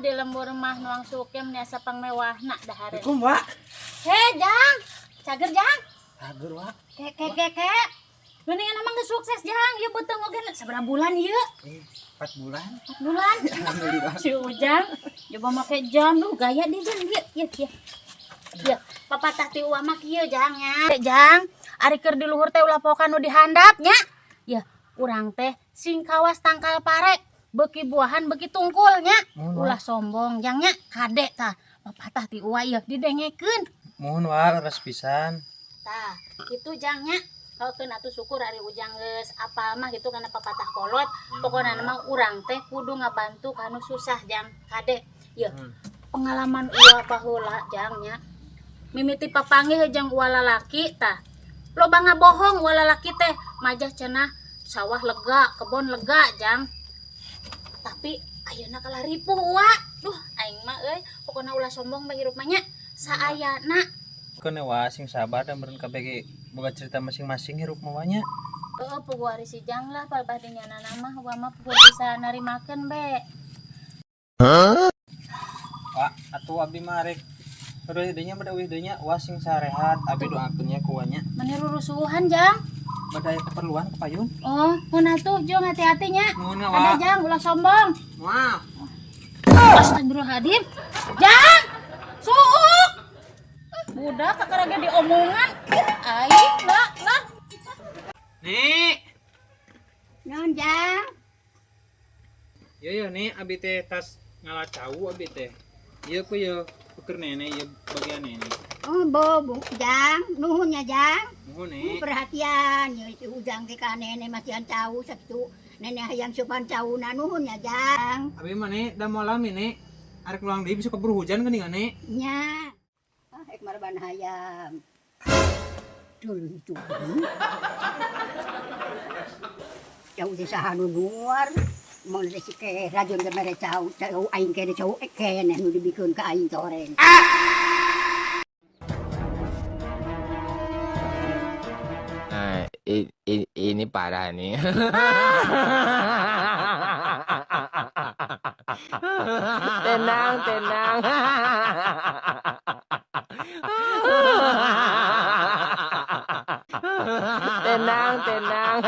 Di lembur mah nuang sukem asa pangmewahna dahare. Assalamualaikum, Wak. He, Jang. Cager, Jang. Cager, Wak. Ke ke ke ke. Mendingan emang geus sukses, Jang. Ieu beuteung oge sabaraha bulan ieu? 4 bulan. 4 bulan. Alhamdulillah. Si Ujang coba make jam lu gaya di jam ieu ieu ieu. Ieu, papatah ti uwa mah kieu, Jang nya. Jang, ari keur di luhur teh ulah pokan nu dihandap nya. Ya, urang teh sing kawas tangkal pare, beuki buahan beuki tungkul nya. Ulah sombong, Jang nya, kade tah. Papatah ti uwa ieu didengekeun. Muhun, Wak, leres pisan. Tah, kitu Jang nya. Heukeun atuh syukur ari Ujang geus apal mah gitu kana papatah kolot. Pokona mah urang teh kudu ngabantu kanu susah, Jang, kade. Ieu pengalaman uwa baheula, Jang nya. Mimiti papanggih jeung uwa lalaki tah. Loba ngabohong uwa lalaki teh, majah cenah sawah lega, kebon lega, Jang. Tapi ayeuna kalah ripuh uwa. Duh, aing mah euy, pokona ulah sombong bae hirup mah nya. Saayana. Keun wa sing sabar dan meureun kabeh ge boga cerita masing-masing hirup mah nya. Heeh, puguh ari si Jang lah palebah di nyana mah uwa mah puguh bisa narimakeun be. Wak, atuh abdi mah rek Udah deui nya bada uih deui nya wa sing sarehat abdi doakeun nya ku nya. Meni rurusuhan, Jang. Bada aya keperluan ke payun. Oh, mun atuh jong hati-hati nya. Nuhun Ada wa. Jang, ulah sombong. Moal. Astagfirullahaladzim. Jang! Suuk! Budak kakarage diomongan. Aing lah lah. Nek. Naon, Jang? Yo yo nih abi teh tas ngala cau abi teh. Ieu ku ieu ukur nenek ieu bagian nenek. Oh, bo, Jang, nuhun ya, Jang. Nuhun nek. Perhatian, ya, si Ujang teh ka nenek masihan cau sakitu. Nenek hayang supan cauna nuhun ya, Jang. Abi mah nek da moal lami nek. Arek luang deui bisa keburu hujan geuning nek. Nya. Ah, ek marban hayam. Dulu itu. Cau teh saha nu nuar. Mun teh si ke rajun teh mere cau, cau aing kene cau kene nu dibikeun ka aing toreng. Nah, ini parah nih. Tenang, tenang. Tenang, tenang.